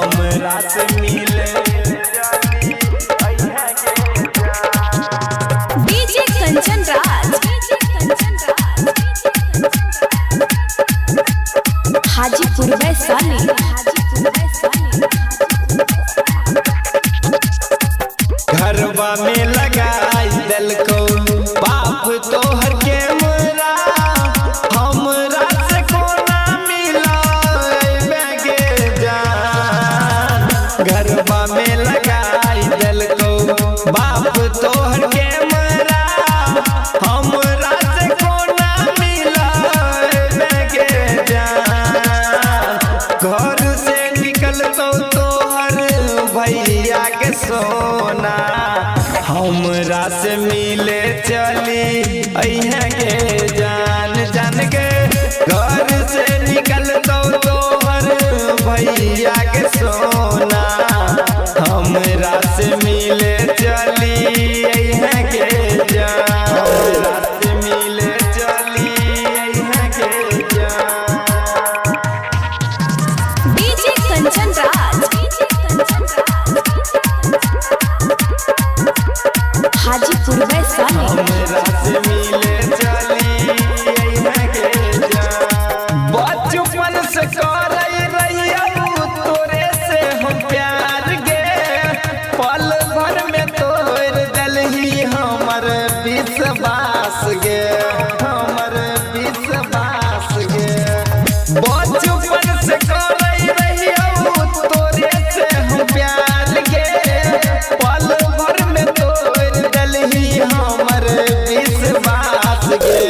हमरा से मिले चली अइहे गे जान। DJ Kanchan Raj, DJ Kanchan Raj, Hajipur Vaishali, Hajipur Vaishali. घरवा में लगाई दलको बाप तोहर कैमरा, हमरा से कोना मिला गे जान। घरवा में लगाई दलको बाप तोहर कैमरा, हमरा से कोना मिला गे जान। घर से निकलतो तोहर भैया के सोना, हमरा से मिले चली अइहे गे जान। जान के घर से निकलतो तोहर भैया के सोना, हमरा से मिले चली अइहे गे जान। हमरा से मिले चली अइहे गे जान। DJ Kanchan Raj, DJ Kanchan Raj, Hajipur Vaishali. हमरा से मिले चली अइहे गे जान। बचपन से करई रहियौ तोरे से हम प्यार गे, पल भर में तोड़ देलही हमर विश्वास गे, हमर विश्वास गे। बचपन से करई रहियौ तोरे से हम प्यार गे, पल भर में तोड़ देलही हमर विश्वास गे।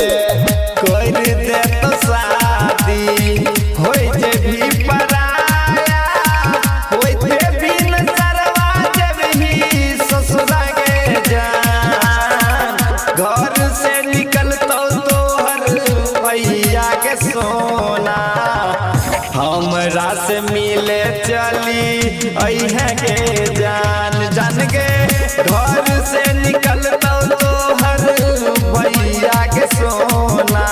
कर दे तो शादी होई जे भी पराया, होइते बिन सरवा जेबही ससुरा गे जान। घर से निकलतो तोहर भैया के सोना, हमरा से मिले चली अइहे गे जान। जान गे घर से निकलतो तोहर भैया के सोना,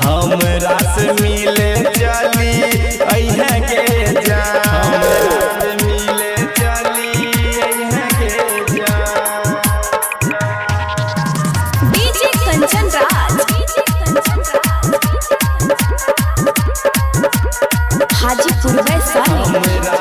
हमरा से मिले चली अइहे गे जान। हमरा से मिले चली अइहे गे जान। DJ Kanchan Raj, DJ Kanchan Raj, Hajipur Vaishali. हमरा